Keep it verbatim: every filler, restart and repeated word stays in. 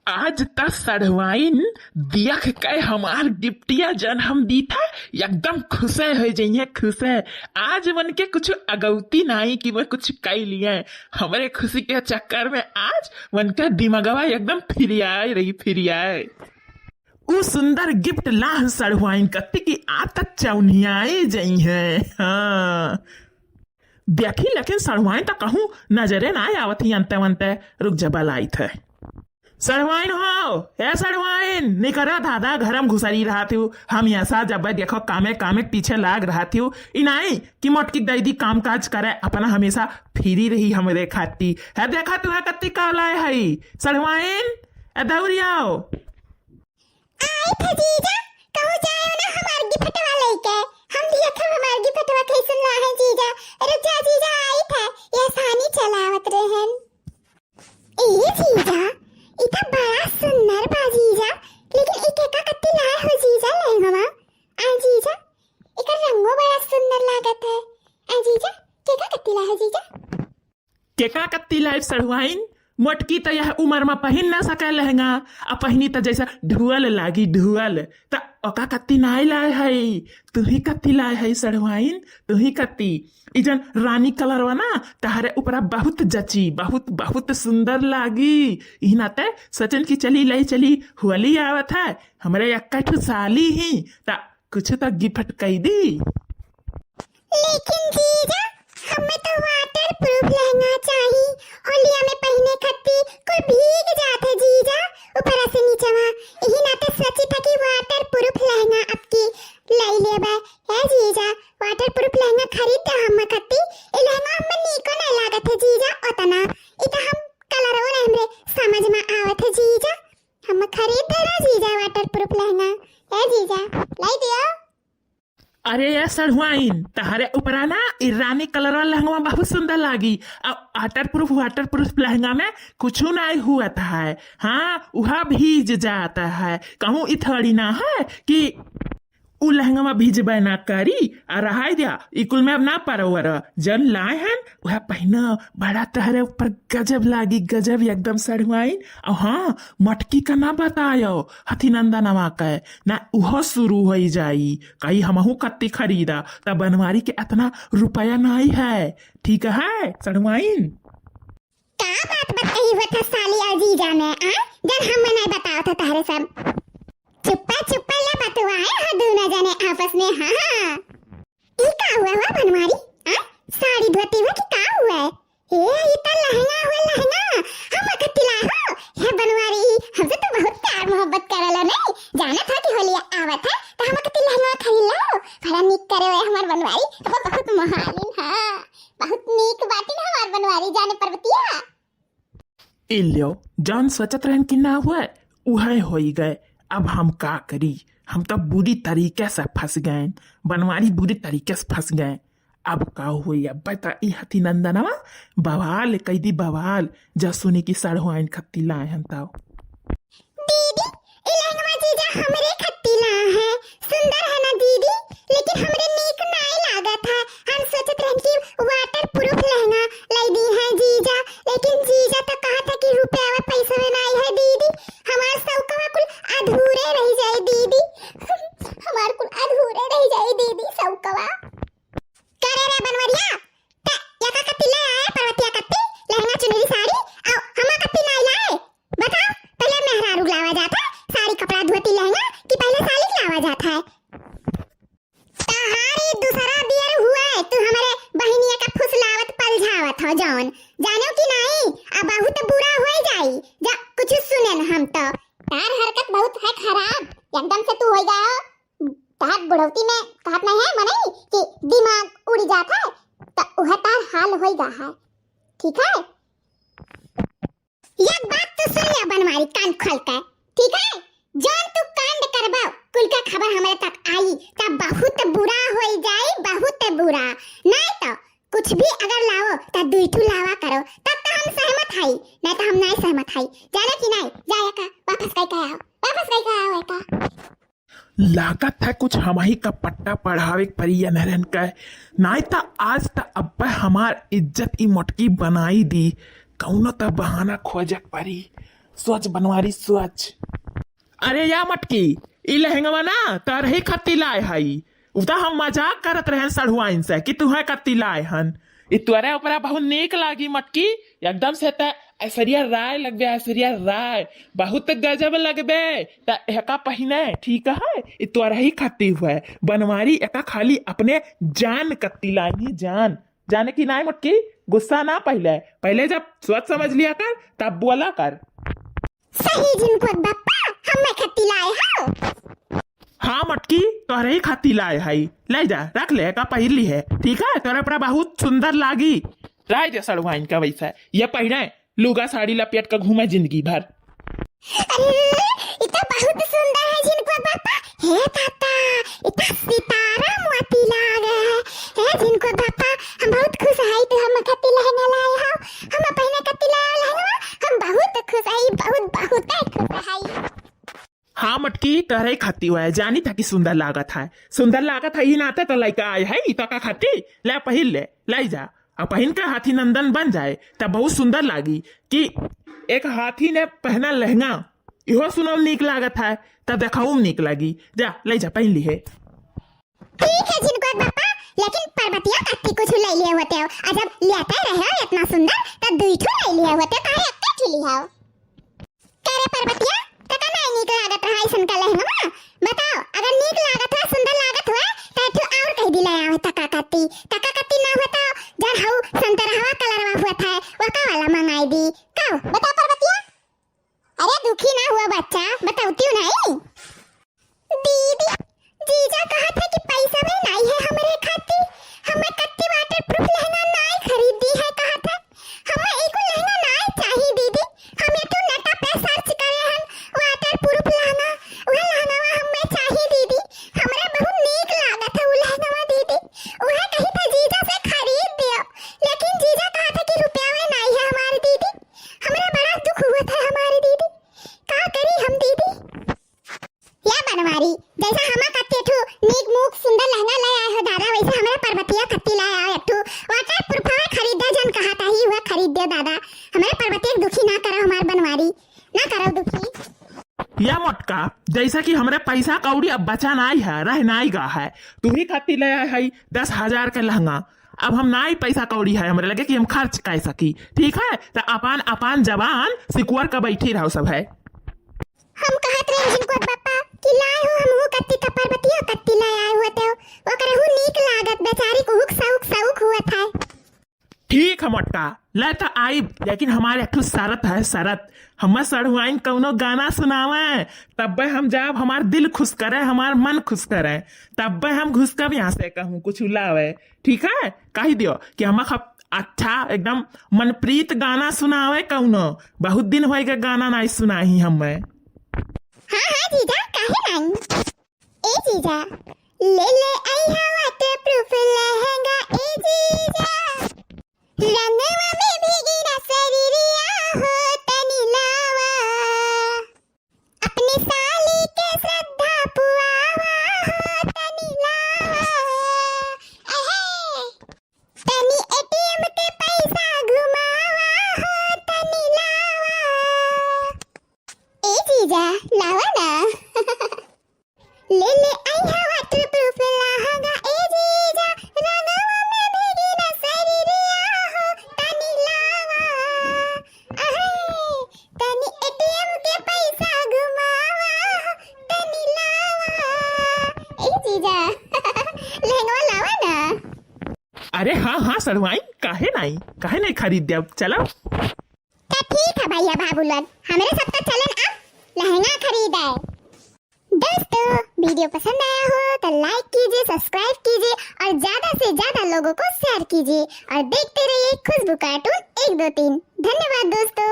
आज त सढ़वाइन देख के हमार गिफ्टिया जन हम दी था, एकदम खुशे होइ जइहें, खुशे। आज वनके कुछ अगौती नाई कि वह कुछ कइ लिहे। हमरे खुशी के चक्कर में आज वनका दिमगवा एकदम फिरियाए रही, फिरियाए। उ सुंदर गिफ्ट लाह सढ़वाइन कत्ती कि आ त चौनियाए जइहें। हाँ। देखी, लेकिन सढ़वाइन त कहूँ नजरे नाई आवत ही अंते वंते। रुक जा, बलाइत है। सढ़वाइन हो, ए सढ़वाइन, निकरा दादा, घरम घुसरी रहत हिउ। हमेसा जब देखो कामे कामे पीछे लाग रहत हिउ। ई नाई कि मोटकी क दइ दी काम काज करे, अपना हमेसा फिरी रही हमरे खाती। है देखा तुहा कत्ती का लाए हई। सढ़वाइन, ए दौरी आओ। आई थे जीजा, कहूँ जायो ना हमार गिफ्टवा लइके। हम दिया था हमार गिफ्टवा कैसन ला है जीजा। रुक जा जीजा, आई थे, ये सानी चलावत रहन। ए जीजा, ई त बड़ा सुंदर बा जीजा, लेकिन ई केका कत्ती लाए हो जीजा लहंगवा? आ जीजा, एकर रंगो बड़ा सुंदर लागत है। आ जीजा, केका कत्ती लाए हो जीजा? केका कत्ती लाइब सढ़ुआइन? मोटकी त यह उमर मा पहिन ना सके लहंगा, आ पहिनी त जैसा ढुअल लागी ढुअल। त ओका कत्ती नाई लाए हई, तुही कत्ती लाए हई सढ़ुआइन, तुही कत्ती। ई जन रानी कलरवा ना तहरे ऊपरा बहुत जची, बहुत, बहुत सुंदर लागी। इही नाते सोचन कि चली लाई चली, होली आवत है, हमरे एक्का ठो साली ही, त कुछ त गिफ्ट कई दी। लेकिन जीजा, हमें तो वाटर प्रूफ लहंगा चाही, होलिया में पहिने खत्ती कुल भीग जात है जीजा, ऊपरा से नीचवा। इही नाते सोची था कि वाटर प्रूफ लहंगा अबकी लई लेबे। ए जीजा, वाटर प्रूफ लहंगा खरीद दे हम खत्ती। ई लहंगा हमें नीको नहीं लागत है जीजा ओतना। ई तो हम कलरवा नहीं हमरे समझ में आवत है जीजा। हम खरीद दे ना जीजा वाटर प्रूफ लहंगा। ए जीजा, लाई दियो। अरे ए सढ़ुआइन, तहरे ऊपरा ना ई रानी कलर वाला लहंगवा बहुत सुंदर लागी। अब वाटर प्रूफ, वाटर प्रूफ लहंगा में कुछ नहीं हुआ है। हाँ, उहा भीज जाता है। कहूँ ई थोड़ी ना है कि उ लहंगवा भीजबे ना करी। आ रहाई द्या, ई कुल में अब ना परवर। जन लाए हन, उहा पहिना, बड़ा तहरे ऊपर गजब लागी, गजब एकदम सढ़ुआइन। और हाँ, मोटकी का ना बतायो, हथी नंदनवा के, ना उहो शुरू होई जाई। कही हमहू कत्ती खरीदा, त बनवारी के अतना रुपया नाई है। ठीक है, सढ़ुआइन? का बात बतकही होत है साली और जीजा में, आ? जन हमें नहीं बताओ था तहरे सब। चुप्पा चुप्पा ले बतुआए हो दोनों जने आपस में, हाँ, हाँ। ई का हुआ हुआ बनवारी, आ? साड़ी धोती हुआ कि का हुआ है? ए, ई त लहंगा हुआ लहंगा, हम अखतिला हो, हे बनवारी, हमसे तो बहुत प्यार मोहब्बत करेला नहीं, जाना था कि होली आवत है, तो हम अखती लहंगा खरीद लो, बड़ा नीक करे हुए हमार बनवारी, अब बहुत मोहालिन, हाँ, बहुत नीक बाटिन हमार बनवारी, जाने पर्वतिया। ए ल्यो, जौन सोचत रहन कि ना हुए, उहे होई गए। अब हम का करी? हम तो बुरी तरीके से फंस गए, बनवारी बुरी तरीके से फंस गए। अब का होई? अब बता, ई हथी नंदनवा बवाल कई दी, बवाल। जा सुनी कि सड़हुआइन खत्ती लाए हन तब। दीदी, ई लहंगवा जीजा हमरे खत्ती ला है। सुंदर है ना दीदी? लेकिन हमरे नीक नाई लागत है। हम सोचत रहन कि वाटर प्रूफ लहंगा लाई दी है जीजा, लेकिन जीजा तो कहा था कि रुपया पैसा में नाई है दीदी। हमार सौकवा कुल अधूरे रह जाए दीदी। हमार कुल अधूरे रह जाए दीदी सौकवा। करे रे बनवरिया, ते या का कत्ती ले आए, पर्वतिया कत्ती, लहंगा चुनरी साड़ी, अउ हमा कत्ती नाई लाए? बताओ, पहले मेहरारू लावा जात है, साड़ी कपड़ा धोती लहंगा, कि पहले साली के लावा जात है? तहारी दूसरा बियर हुआ है, तू हमरे बहिनिया का फुसलावत पलझावत हो जौन, जानो कि नाई, अब बहुत बुरा होई जाई, जा कुछ सुनेन हम तो। तार हरकत बहुत है खराब, एकदम से तू होई गयो। तहार बुढ़ौती में कहत नहीं है मनई कि दिमाग उड़ी जात है, त उहे तार हाल होई गा है। ठीक है, एक बात तू सुन ले बनवारी कान खोल के, ठीक है? जौन तू कांड करबो, कुल का खबर हमरे तक आई, त बहुत बुरा होई जाई, बहुत बुरा। नहीं तो कुछ भी अगर लाओ, त दुई ठू लावा करो, तब तो हम सहमत हई, नहीं तो हम नहीं सहमत हई। जाने कि नहीं, जा एका, वापस कई के आओ, वापस कई के आओ एका। लागत है कुछ हमही का पट्टा पढ़ावे के परी अनहरन का। नाई त आज त अब्बे हमार इज्जत ई मोटकी बनाई दी। कौनो त बहाना खोजे के परी। सोच बनवारी, सोच। अरे या मटकी, ई लहंगवा ना तोहरही खत्ती लाए हई। उ त हम मजाक करत रहन सढ़ुआइन से कि तुहे खत्ती लाए हन। ई तोरे ऊपरा बहुत नीक लागी मटकी, एकदम से त ऐश्वर्या राय लगबे, ऐश्वर्या राय, बहुत गजब लगबे। त एहका पहिने, ठीक है, ई तोरही खत्ती हुए। बनवारी एका खाली अपने जान कत्ती लानी, जान। जाने की नाई मोटकी, गुस्सा ना पहिले, पहिले जब सोच समझ लिया कर, तब बोला कर। सही जिनको बप्पा, हम्मे खत्ती लाए हो। हाँ मोटकी, तोहरे ही खत्ती लाए हई, ले जा, रख ले, का पहिर ली है, ठीक है, तोरे पर बहुत सुंदर लागी। राय दे सड़ुआइन का वैसा, ये पहिरे, लुगा साड़ी लपेट के घूमे जिंदगी भर। अरे, ई त बहुत सुंदर है जिनको बप्पा। हे दादा, ई त सितारा मोती लागे है। हे जिनको बप्पा, हम बहुत खुश हई, तू हम खत्ती लहंगा लाए हो। हम पहिने खत्ती लाए हो लहंगा, हम बहुत खुश हई, बहुत, बहुत खुश हई। हाँ मटकी, तोहरे खत्ती हुआ है, जानी था कि सुंदर लागत है। सुंदर लागत है, ई नाते तो लइका आए है, ई तो का खत्ती, ले पहिर ले, ले जा। अब पहिन के हाथी नंदन बन जाए, तब बहुत सुंदर लागी कि एक हाथी ने पहना लहंगा, इहो सुनल नीक लागत है, तब देखाऊ नीक लागी। जा, ले जा, पहन ली है। ठीक है जिनको बप्पा, लेकिन पर्वतिया कत्ती कुछ ले लिए होते हो, और जब लेते रहे हो इतना सुंदर, तब दुई ठो ले लिए होते, काहे एक्के ठो लिया हो? का रे पर्वतिया, तका नाई नीक लागत रहा ऐसन का लहंगवा? बताओ, अगर नीक लागत हुआ, सुंदर लागत हुआ, त एक ठो और कह दी ले आवे तका कत्ती। तका कत्ती ना होता, जन हऊ संतरहवा कलरवा हुआ था, वका वाला मंगाई दी। कहो, बताओ पर्वतिया। अरे दुखी ना हुआ बच्चा, बताओ क्यों नहीं? दीदी, जीजा कहत है कि पैसा में नाई है हमरे खातिर। हमें कत्ती waterproof लहंगा नाई खरीद दी है कहत है। हमें एको लहंगा नाई चाही दीदी। हम एक ठो नेटा पे search करे हन waterproof लहंगा। वह लहंगावा हमें चाही दीदी। हमरे बहुत नीक लागत है उ लहंगावा दीदी। वह कही था जीजा से खरीद दियो। लेकिन जीजा कहत है कि रुपया में नाई है हमारे दीदी। हमरे बड़ा दुख हुआ था हमारे दीदी। का करी हम दीदी? या बनवारी, जैसा हमा कत्ती ठू नीक मूक सुंदर लहंगा ले आए हो दादा, वैसे हमरे पर्वतिया कत्ती ले आए एक ठू waterproof हवे, खरीदे जन कहा ताही हुआ खरीद दे दादा। हमरे पर्वतिया के दुखी ना करो हमार बनवारी, ना करो दुखी। या मोटका, जैसा कि हमरे पैसा कौड़ी अब बचा नाई है, रह नाई गा है, तू ही कत्ती ले आए है दस हजार के लहंगा। अब हम नाई पैसा कौड़ी है हमरे लगे कि हम खर्च कर सकी, ठीक है? त अपन अपन जबान सिकुअर के बैठी रहो सब है। हम कहत रहे जिनको बप्पा कि लाए हो हमहू कत्ती त पर्वतिया कत्ती लाए आए हुए थे, ओकरे हू नीक लागत, बेचारी को हुक सउक सउक हुआ था। ठीक है मोटका, ले त आइब, लेकिन हमारे एक ठो शरत है, शरत। हमें सड़ुआइन कौनो गाना सुनावे, तब्बे हम जाब, हमार दिल खुश करे, हमार मन खुश करे, तब्बे हम घुसकब यहाँ से कहूँ कुछ लावे, ठीक है? कही दियो कि हम खप-, अच्छा एकदम मनप्रीत गाना सुनावे कौनो, बहुत दिन होए गए गाना नाई सुनाही हमें। हाँ, हाँ जीजा, काहे नाई? ए जीजा, ले ले आई हा waterproof लहंगा, ए जीजा। रंगवा में भीगी ना शरीरिया हो तनी लावा। अपनी साली के श्रद्धा पुआवा हो तनी लावा। अहे। तनी ATM के पैसा घुमावा हो तनी लावा। ए जीजा, लावा ना। ले ले आई हा waterproof लहंगा, ए जीजा, रंगवा में भीगी ना शरीरिया हो, तनी लावा। अहे, तनी ATM के पैसा घुमावा हो, तनी लावा। ए जीजा, लहंगवा लावा ना। अरे हाँ, हाँ, सड़ुआइन, काहे नाई, काहे नाई खरीद देब, चलो। त ठीक है भैया बाबू लोग, हमरे सब तो चलन अब लहंगा खरीदे। दोस्तों, video पसंद आया हो तो like कीजिए, subscribe कीजिए और ज्यादा से ज्यादा लोगों को share कीजिए और देखते रहिए खुशबू cartoon एक दो तीन। धन्यवाद दोस्तों।